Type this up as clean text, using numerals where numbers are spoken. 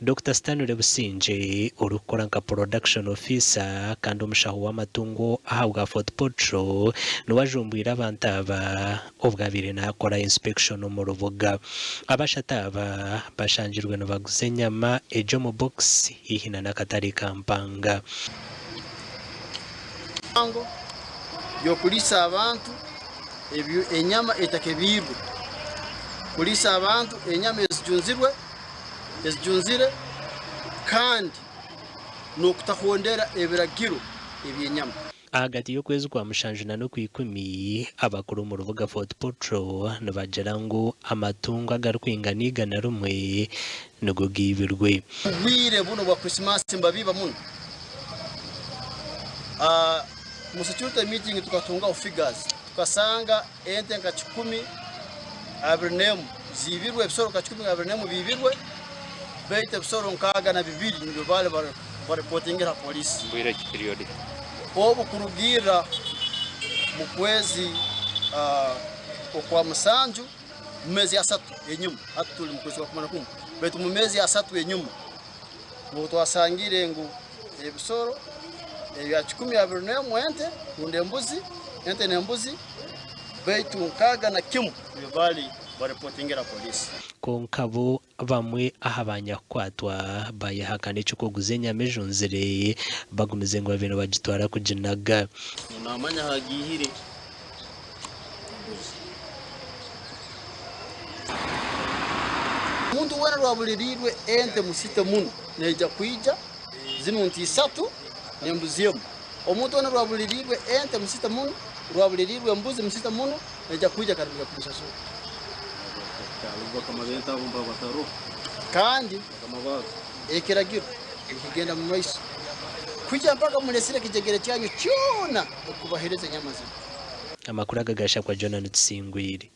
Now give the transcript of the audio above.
Dokita Stanley Busingye, orikukora nka Production Officer kandi omushaho w'amatungo ahabwa Fort Portal niwe ajumbwire abantu aba obu abaire nakora inspection omu rubuga. Abashatu aba bashangirwe nibaguza enyama egi omu bokisi haihi na n'akatare ka Mpanga. Mpango y'okuriisa abantu enyama etakebiirwe, kuriisa abantu enyama ezijunzirwe. ezijunzire kandi n'okutahondera ebiragiro eby'enyama. Ahagati y'okwezi kwa mushanju na n'okwikumi, abakuru omu rubuga Fort Portal nibagira ngu amatungo agarikwingana 100 nigo gaibirwe. Obwire bunu obwa Krisimaasi nibabiiba muno. Omu security meeting tukatungaho figures tukasanga Ente nka 121 ziibirwe, ebisoro nka 121 biibirwe, beitu ebisoro 62 nibyo baali barepotingire ha poliisi. Bwire ki period? Obu kurugiirra mu kwezi okwa musanju mu meezi asatu enyuma, hati turi mu kwezi kwa 11, beitu mu meezi asatu enyuma nubwo twasangire ngu ebisoro ebya 121 ente rundi embuzi, ente n'embuzi, beitu 61 nibyo baali barepotingira poliisi. Kwonka bo bamwe aha banyakukwatwa bayehakana eky'okuguza enyama ejunzire, bagumize ngu babaire nibagitwara kuginaga. Naamanya ahu agiihire. Omuntu weena orwabuririirwe ente musite muno naija kwija, zinu nte isatu n'embuzi emwe. Omuntu weena orwabuririirwe ente musite muno, orwabuririirwe embuzi musite muno, naija kwija kandi naija kugishashura. Kandi ekiragiro nikigenda mu maiso kuhikya mpaka muresire ekijegere kyanyu kyona okubahereza enyama zinu. Amakuru aga gashakwa Jonah Tusingwire.